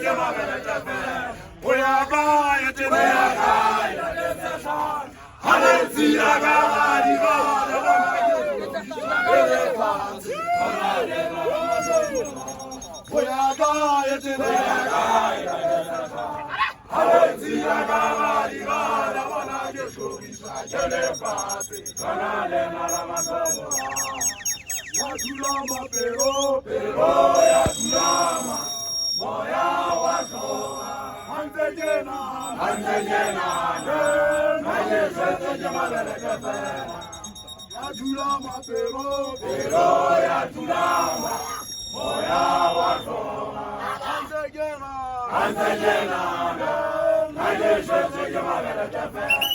ke mabelete fela. Go ya kae tene ya kae ga le tsia ka gadi ba le bona ke le fatshe. Go ya kae tene ya kae ga le tsia ka gadi ba le bona ke hlokisa ke le fatshe. Gona le nala mathomo ya thulama pelo pelo ya thulama moya wa hloga gantse ke nana gantse ke nana nna ke setse ke mabeleke fela ya thulama pelo pelo ya thulama moya wa hloga gantse ke nana gantse ke nana nna ke setse ke mabeleke fela.